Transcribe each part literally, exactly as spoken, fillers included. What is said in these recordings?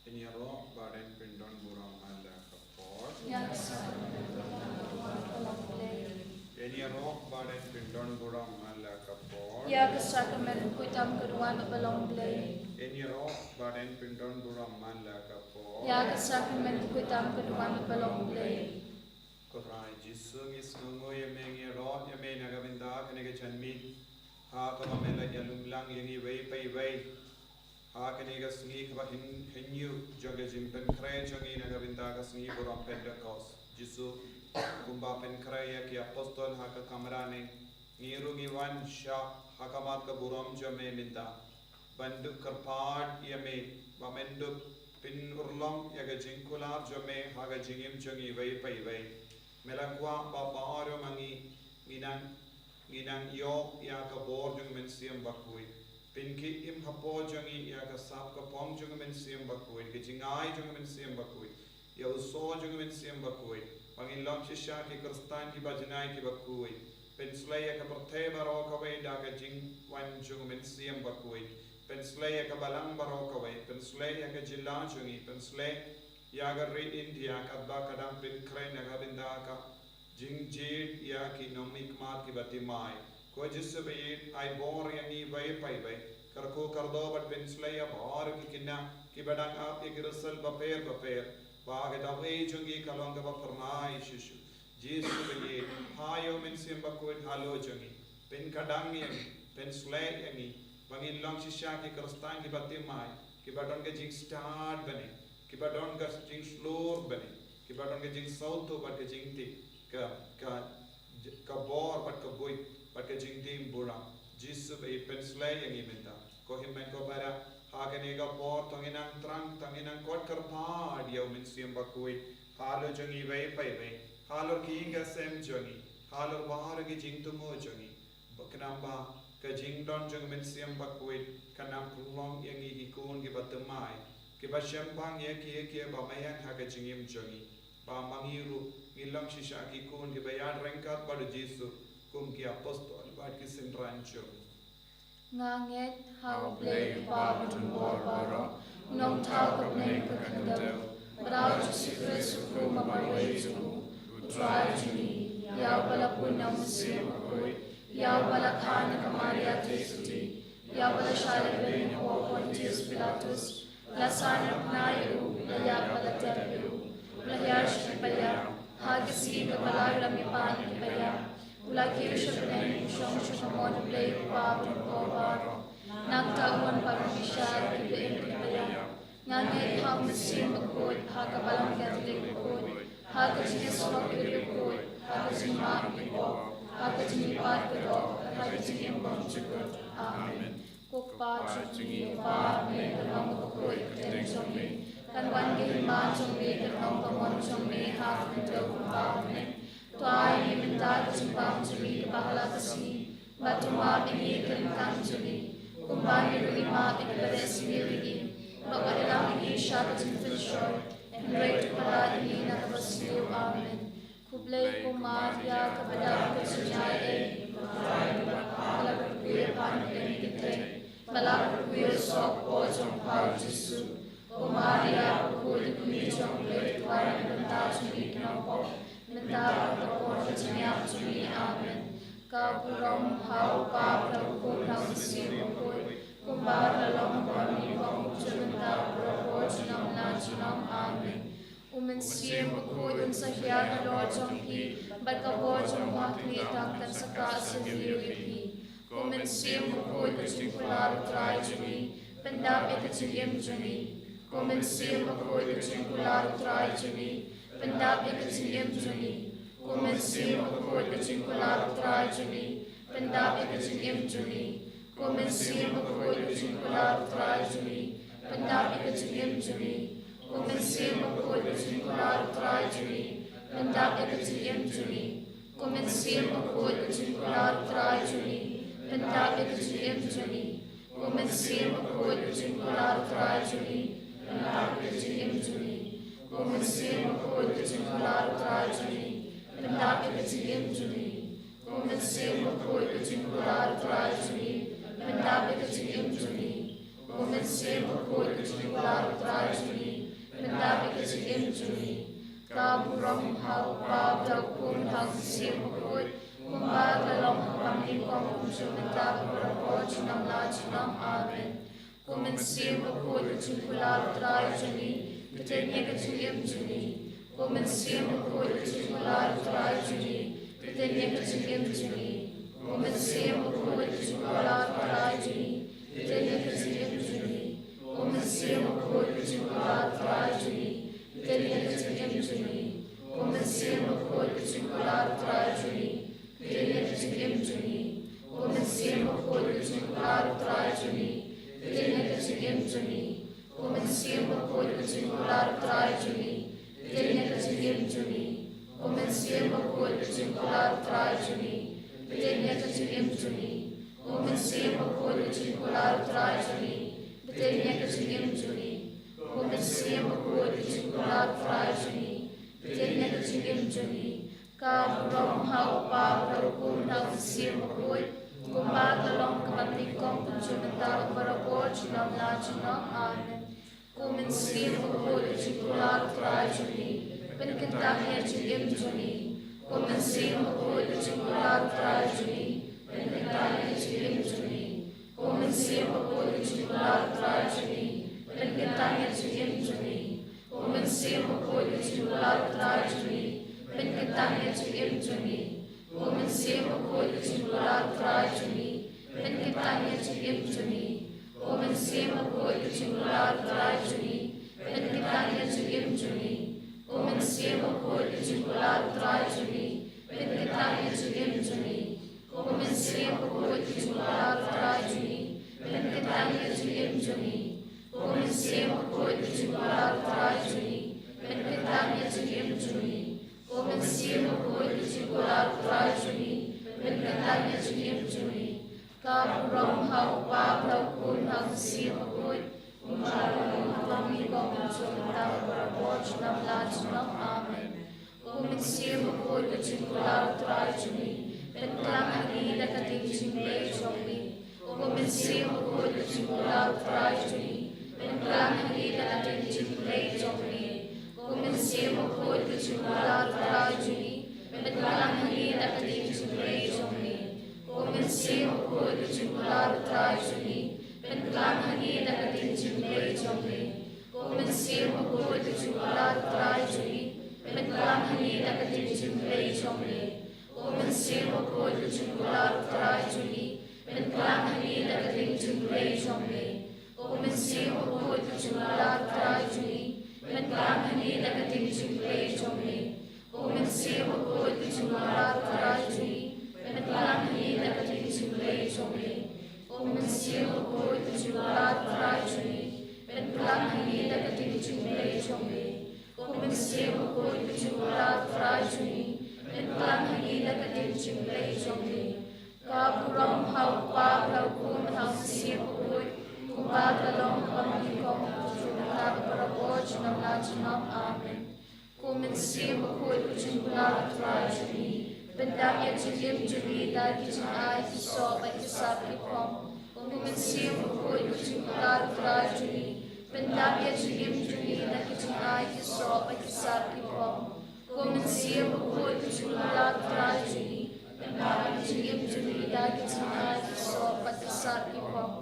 Ngin ïaroh bad ngin pyndonburom ha la ka por. Ïa ka sakrament. Ngin ïaroh bad ngin pyndonburom ha la ka por. Ïa ka sakrament khuid tam ka duwan u ba long Blei. Ngin ïaroh bad ngin pyndonburom ha la ka por. Ïa ka sakrament khuid tam ka duwan u ba long Blei. Ko Trai Jisu, ngi sngewnguh ïa me, ngi ïaroh ïa me na ka bynta kane ka janmiet ha kaba me la ïalumlang ïa ngi iwei pa iwei ha kane ka sngi kaba hyn-, hynñiew jong ka jingpynkhreh jong ngi na ka bynta ka sngi burom Pentekost. Jisu, kumba pynkhreh ïa ki apostol ha ka kamra ne, ngi ruh ngi wan shah ha khmat ka burom jong me mynta ban dup kyrpad ïa me ba men dup pynurlong ïa ka jingkular jong me ha ka jingim jong ngi iwei pa iwei. Me la kwah ba baroh ma ngi ngi nang, ngi nang ïoh ïa ka bor jong u Mynsiem Bakhuid. Pynkhie im hapoh jong ngi ïa ka sap ka phong jong u Mynsiem Bakhuid, ka jingai jong u Mynsiem Bakhuid, ïa u soh jong u Mynsiem Bakhuid, ba ngin long shisha ki Khristan kiba janai kiba khuid. Pynsleh ïa ka pyrthei baroh kawei da ka jingwan jong u Mynsiem Bakhuid. Pynsleh ïa ka balang baroh kawei, pynsleh ïa ka jylla jong ngi, pynsleh ïa ka ri India katba ka dang pynkhreh na ka bynta ka jingjied ïa ki nongmihkhmat kiba thymmai. Ko Jisu ba ïeit, ai bor ïa ngi iwei pa iwei. Kyrkhu kyrdoh bad pynsleh ïa baroh ki khynnah kiba dang ap ïa ki result bapher bapher, ba ka dawei jong ki ka long kaba phyrnai shisha. Jisu ba ïeit, phah ïa u Mynsiem Bakhuid halor jong ngi. Pynkhatdang ïa ngi, pynsleh ïa ngi ba ngin long shisha ki Khristan kiba thymmai, kiba don ka jingstad bad ne, kiba don ka jingshlur bad ne, kiba don ka jingsngewthuh bad ka jingtip, ka, ka, ka bor bad ka buit bad ka jingdih burom. Jisu ba ïeit, pynsleh ïa ngi mynta. Ko hynmen ko para, ha kane ka por to ngin nang thrang, to ngin nang khot kyrpad ïa u Mynsiem Bakhuid halor jong ngi iwei pa iwei, halor ki ïing ki sem jong ngi, halor baroh ki jingthmu jong ngi. Ba khnang ba ka jingdon jong u Mynsiem Bakhuid kan nang pynlong ïa ngi ki khun kiba thymmai, kiba shemphang ïa kiei kiei ba maian ha ka jingim jong ngi, ba ma ngi ruh ngin long shisha ki khun kiba ïaid ryngkat bad u Jisu kum ki apostol bad ki synran jong u. Nga ngeit ha U Blei U Kpa badonbor baroh, U Nongthaw ka bneng ka khyndew, bad U Jisu Khrist U Khun marwei jong U, U Trai jong ngi, ïa uba la bun na U Mynsiem Bakhuid, ïa uba la kha na ka Maria Theisotti, ïa uba la shah lehbeiñ hapoh Pontius Pilatus, la sah na bnai ïa U, la ïap bad la tep ïa U, U la hiar sha ki païap, ha ka sngi kaba lai U la mihpat na ki païap, U la kiew sha bneng, U shong sha ka mon U Blei U Kpa badonbor baroh. Nangta Un wan pat ban bishar ïa kiba im bad kiba ïap. Nga ngeit ha U Mynsiem Bakhuid, ha ka Balang Katholik bakhuid, ha ka jingïasyllok ki riewkhuid, ha ka jingmap ki pop, ha ka jingmihpat ka doh, ha ka jingim bymjukut. Amen. Ko Kpa jong ngi uba ha bneng, kan long kaba khuid ka kyrteng jong me, kan wan ka hima jong me, kan long ka mon jong me ha ka khyndew kumba ha bneng. To ai ïa ngi mynta ka jingbam jong ngi kaba ha la ka sngi, bad to map ïa ngi ki lyngkang jong ngi, kumba ngi ruh ngi map ïa kiba riewsniew ïa ngi, bad wat ïalam ïa ngi sha ka jingpynshoi, hynrei to pyllait ïa ngi na kaba sniew. Amen. Khublei ko Maria, kaba dap ka jingïaid, U Trai uba ha la kyrkhu ïa pha na kane ka kynthei, bad la kyrkhu ïa u soh hapoh jong pha U Jisu. Ko Maria, bakhuid, kmie jong U Blei, to duwai na ka bynta jong ngi ki nongpop, mynta bad ha ka por ka jingïap jong ngi. Amen. Ka burom ha U Kpa, ha U Khun, ha U Mynsiem Bakhuid, kumba la long, kumba ngi kwah, junom, mynta bad ha ka por junom la junom. Amen. U Mynsiem Bakhuid un sa hiar halor jong phi, bad ka bor jong U Bakhuid un sa kah syrïew ïa phi. Ko Mynsiem Bakhuid, ka jingkular U Trai jong ngi, pyndap ïa ka jingim jong ngi. Ko Mynsiem Bakhuid, ka jingkular U Trai jong ngi, pyndap ïa ka jingim jong ngi. Ko Mynsiem Bakhuid, ka jingkular U Trai jong ngi, pyndap ïa ka jingim jong ngi. Ko Mynsiem Bakhuid, ka jingkular U Trai jong ngi, pyndap ïa ka jingim jong ngi. Ko Mynsiem Bakhuid, ka jingkular U Trai jong ngi, pyndap ïa ka jingim jong ngi. Ko Mynsiem Bakhuid, ka jingkular U Trai jong ngi, pyndap ïa ka jingim jong ngi. Ko Mynsiem Bakhuid, ka jingkular U Trai jong ngi, pyndap ïa ka jingim jong ngi. Ko Mynsiem Bakhuid, ka jingkular U Trai jong ngi, pyndap ïa ka jingim jong ngi. Ko Mynsiem Bakhuid, ka jingkular U Trai jong ngi, pyndap ïa ka jingim jong ngi. Ko Mynsiem Bakhuid, ka jingkular U Trai jong ngi, Kum ha u Kpa, bad ha u Khun, bad ha u Mynsiem Bakhuid, kumba ka long ha kaba nyngkong, kumjuh mynta, bad barabor junom la junom. Amen. Ko Mynsiem Bakhuid, ka jingkular Trai jong ngi, pyntieng ïa ka jingim jong ngi. Ko Mynsiem Bakhuid, ka jingkular Trai jong ngi, pyntieng ïa ka jingim jong ngi. Ko Mynsiem Bakhuid, ka jingkular Trai jong ngi, pyntieng ïa ka jingim jong ngi. Ko Mynsiem Bakhuid, ka jingkular Trai jong ngi, pyntieng ïa ka jingim jong ngi. Ko Mynsiem Bakhuid, ka jingkular Trai jong ngi, pyntieng ïa ka jingim jong ngi. Ko Mynsiem Bakhuid, ka jingkular Trai jong ngi, pyntieng ïa ka jingim jong ngi. Ko Mynsiem Bakhuid, ka jingkular Trai jong ngi, pyntieng ïa ka jingim jong ngi. Ko Mynsiem Bakhuid, ka jingkular Trai jong ngi, pyntieng ïa ka jingim jong ngi. Ko Mynsiem Bakhuid, ka jingkular Trai jong ngi, pyntieng ïa ka jingim jong ngi. Ko Mynsiem Bakhuid, ka jingkular Trai jong ngi, pyntieng ïa ka jingim jong ngi. Ka burom ha u Kpa, bad ha u Khun, bad ha u Mynsiem Bakhuid, kumba ka long ha kaba nyngkong, kumjuh mynta, bad barabor junom la junom. Amen. Ko Mynsiem Bakhuid, ka jingkular Trai jong ngi, pynkyntang ïa ka jingim jong ngi. Ko Mynsiem Bakhuid, ka jingkular Trai jong ngi, pynkyntang ïa ka jingim jong ngi. Ko Mynsiem Bakhuid, ka jingkular Trai jong ngi, pynkyntang ïa ka jingim jong ngi. Ko Mynsiem Bakhuid, ka jingkular Trai jong ngi, pynkyntang ïa ka jingim jong ngi. Ko Mynsiem Bakhuid, ka jingkular Trai jong ngi, pynkyntang ïa ka jingim jong ngi. Ko Mynsiem Bakhuid, ka jingkular Trai jong ngi, pynkyntang ïa ka jingim jong ngi. Ko Mynsiem Bakhuid, ka jingkular Trai jong ngi, pynkyntang ïa ka jingim jong ngi. Ko Mynsiem Bakhuid, ka jingkular Trai jong ngi, pynkyntang ïa ka jingim jong ngi. Ko Mynsiem Bakhuid, ka jingkular Trai jong ngi, pynkyntang ïa ka jingim jong ngi. Ko Mynsiem Bakhuid, ka jingkular Trai jong ngi, pynkyntang ïa ka jingim jong ngi. Ka burom ha u Kpa, bad ha u Khun, bad ha u Mynsiem Bakhuid, kumba ka long ha kaba nyngkong, kumjuh mynta, bad barabor junom la junom. Amen. Ko Mynsiem Bakhuid, ka jingkular Trai jong ngi, pynkhlaiñ ha ngi da ka ding jingpynkhlaiñ jong me. Ko Mynsiem Bakhuid, ka jingkular Trai jong ngi, pynkhlaiñ ha ngi da ka ding jingpynkhlaiñ jong me. Ko Mynsiem Bakhuid, ka jingkular Trai jong ngi, pynkhlaiñ ha ngi da ka ding jingpynkhlaiñ jong me. Ko Mynsiem Bakhuid, ka jingkular Trai jong ngi, pynkhlaiñ ha ngi da ka ding jingpynkhlaiñ jong me. Ko Mynsiem Bakhuid, ka jingkular Trai jong ngi, pynkhlaiñ ha ngi da ka ding jingpynkhlaiñ jong me. Ko Mynsiem Bakhuid, ka jingkular Trai jong ngi, pynkhlaiñ ha ngi da ka ding jingpynkhlaiñ jong me. Ko Mynsiem Bakhuid, ka jingkular Trai jong ngi, pynkhlaiñ ha ngi da ka ding jingpynkhlaiñ jong me. Ko Mynsiem Bakhuid, ka jingkular Trai jong ngi, pynkhlaiñ ha ngi da ka ding jingpynkhlaiñ jong me. Ko Mynsiem Bakhuid, ka jingkular Trai jong ngi, pynkhlaiñ ha ngi da ka ding jingpynkhlaiñ jong me. Ko Mynsiem Bakhuid, ka jingkular Trai jong ngi, pynkhlaiñ ha ngi da ka ding jingpynkhlaiñ jong me. Ka burom ha u Kpa, bad ha u Khun, bad ha u Mynsiem Bakhuid, kumba ka long ha kaba nyngkong, kumjuh mynta, bad barabor junom la junom. Amen. Ko Mynsiem Bakhuid, ka jingkular Trai jong ngi, pyndap ïa ka jingim jong ngi da ki jingai ki soh bad ki sap ki phong. Ko Mynsiem Bakhuid, ka jingkular Trai jong ngi, pyndap ïa ka jingim jong ngi da ki jingai ki soh bad ki sap ki phong. Ko Mynsiem Bakhuid, ka jingkular Trai jong ngi, pyndap ïa ka jingim jong ngi da ki jingai ki soh bad ki sap ki phong.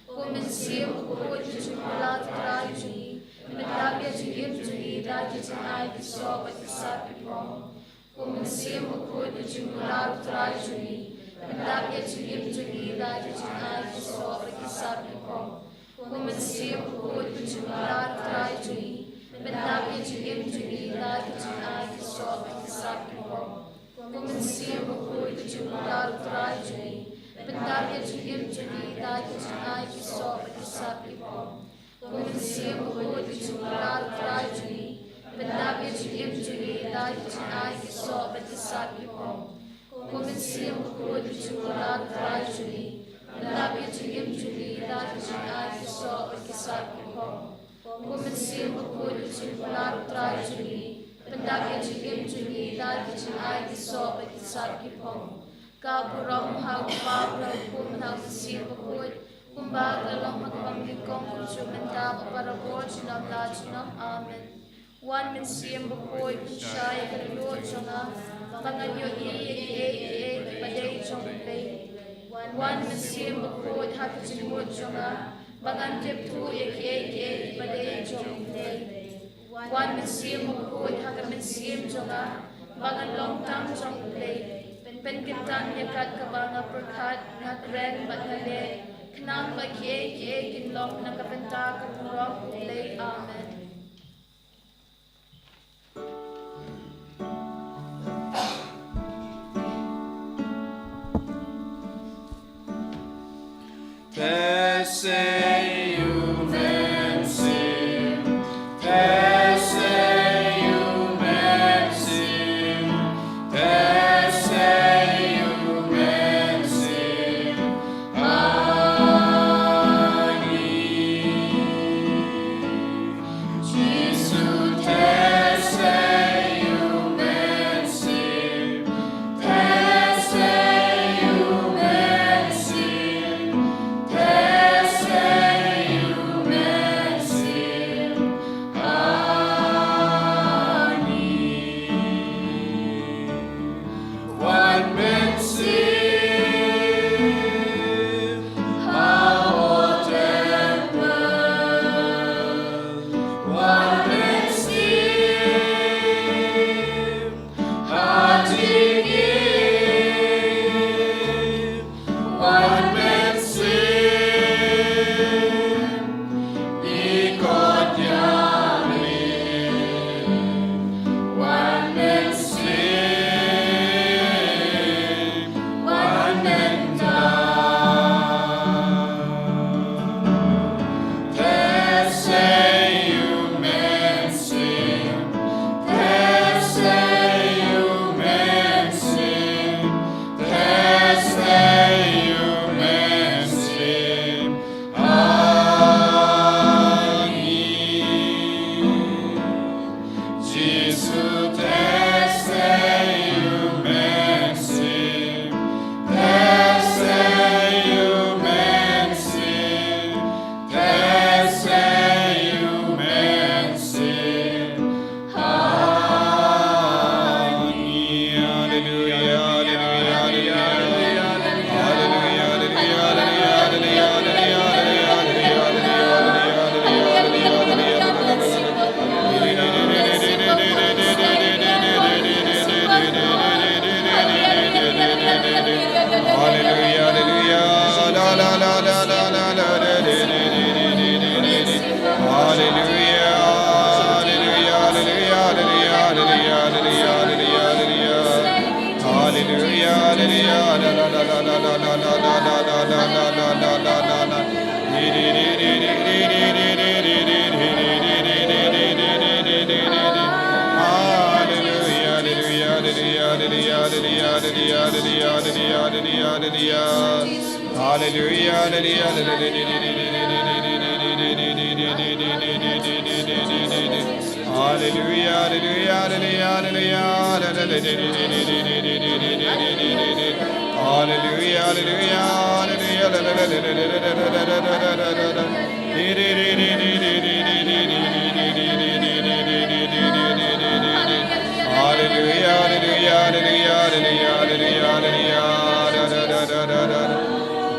Ko Mynsiem Bakhuid, ka jingkular Trai jong ngi, pyndap ïa ka jingim jong ngi da ki jingai ki soh bad ki sap ki phong. Ko Mynsiem Bakhuid, ka jingkular Trai jong ngi, pyndap ïa ka jingim jong ngi da ki jingai ki soh bad ki sap ki phong. Ko Mynsiem Bakhuid, ka jingkular Trai jong ngi, pyndap ïa ka jingim jong ngi da ki jingai ki soh bad ki sap ki phong. Ko Mynsiem Bakhuid, ka jingkular Trai jong ngi, pyndap ïa ka jingim jong ngi da ki jingai ki soh bad ki sap ki phong. Ko Mynsiem Bakhuid, ka jingkular Trai jong ngi, pyndap ïa ka jingim jong ngi da ki jingai ki soh bad ki sap ki phong. Ko Mynsiem Bakhuid, ka jingkular Trai jong ngi, pyndap ïa ka jingim jong ngi da ki jingai ki soh bad ki sap ki phong. Ko Mynsiem Bakhuid, ka jingkular Trai jong ngi, pyndap ïa ka jingim jong ngi da ki jingai ki soh bad ki sap ki phong. Ka burom ha u Kpa, bad ha u Khun, bad ha u Mynsiem Bakhuid, kumba ka long ha kaba nyngkong, kumjuh mynta, bad barabor junom la junom. Amen. Wan Mynsiem Bakhuid, pynshai ïa ka dohnud jong nga, ba ngan ïohi ïa kiei kiei kiba dei jong U Blei. Wan Mynsiem Bakhuid, ha ka jingmut jong nga, ba ngan tip thuh ïa kiei kiei kiba dei jong U Blei. Wan Mynsiem Bakhuid, ha ka mynsiem jong nga, ba ngan long tang jong U Blei. Pynkyntang ïa kat kaba nga pyrkhat, nga kren bad nga leh, khnang ba kiei kiei kin long na ka bynta ka burom U Blei. Amen.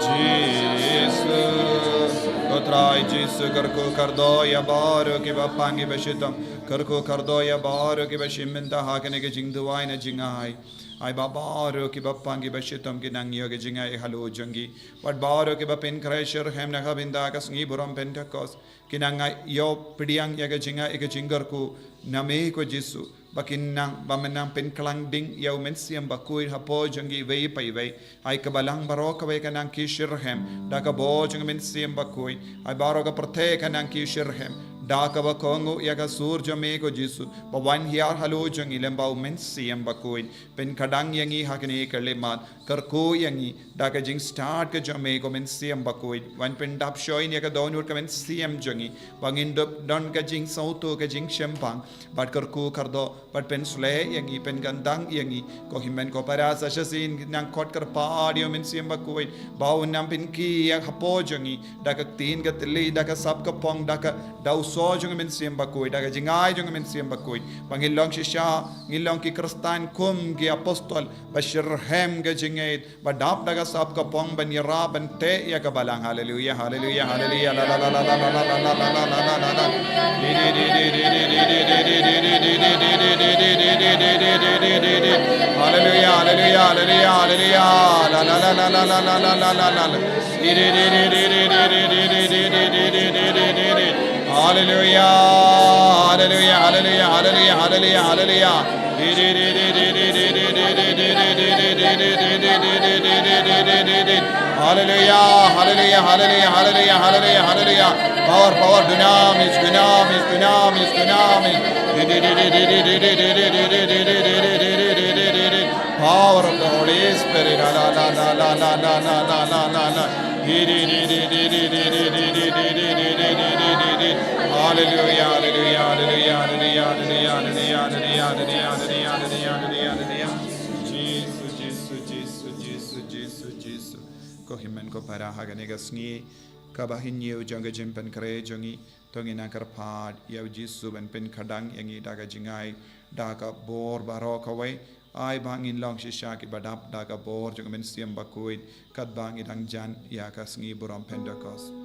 Jisu. Ko Trai Jisu, kyrkhu kyrdoh ïa baroh kiba pang kiba shitom. Kyrkhu kyrdoh ïa baroh kiba shim bynta ha kane ka jingduwai na jingai. Ai ba baroh kiba pang kiba shitom ki nang ïoh ka jingai halor jong ki. Bad baroh kiba pynkhreh shitrhem na ka bynta ka sngi burom Pentekost, ki nang ïoh pdiang ïa ka jingai ïa ka jingkyrkhu na me ko Jisu. Ba kin nang, ba men nang pynkhlaiñ ding ïa U Mynsiem Bakhuid hapoh jong ki iwei pa iwei. Ai ka balang baroh kawei ka nang ki shitrhem da ka bor jong U Mynsiem Bakhuid. Ai baroh ka pyrthei ka nang ki shitrhem da kaba kohnguh ïa ka sur jong me ko Jisu. Ba wan hiar halor jong ngi lem bad U Mynsiem Bakhuid. Pynkhlaiñ ïa ngi ha kane ka khyllipmat. Kyrkhu ïa ngi da ka jingstad ka jong me ko Mynsiem Bakhuid. Wan pyndap shoi ïa ka dohnud ka mynsiem jong ngi. Ba ngin dup don ka jingsngewthuh ka jingshemphang. Bad kyrkhu kyrdoh, bad pynsleh ïa ngi, pynkyntang ïa ngi. Ko hynmen ko para sa shisien nang khot kyrpad ïa U Mynsiem Bakhuid. Ba un nang pynkiew hapoh jong ngi. Da ka ktien ka thylli, da ka sap ka phong, da ka, da u jong ka mynsiem bakhuid, da ka jingai jong ka mynsiem bakhuid, ba ngin long shisha, ngin long ki Khristan kum ki apostol ba shitrhem ka jingngeit, ba dap da ka sap ka phong ban ïarap ban teh ïa ka balang. Haleluya, haleluya, haleluya. La la la la la la la la la la la la la la. Haleluya, haleluya, haleluya, haleluya. La la la la la la la la la la. Haleluya, haleluya, haleluya, haleluya, haleluya, haleluya. Haleluya, haleluya, haleluya, haleluya, haleluya, haleluya. Power, power, dunamis, dunamis, dunamis, dunamis. Power of the Holy Spirit. La la la la la la la la la la la la. Haleluya, haleluya, haleluya, haleluya. Jisu, Jisu, Jisu, Jisu, Jisu, Jisu. Ko hynmen ko para, ha kane ka sngi kaba hynñiew jong ka jingpynkhreh jong ngi, to ngin nang kyrpad ïa u Jisu ban pynkhadang ïa ngi da ka jingai, da ka bor baroh kawei. Ai ba ngin long shisha kiba dap da ka bor jong ka mynsiem bakhuid, katba ngi dang jan ïa ka sngi burom Pentekost.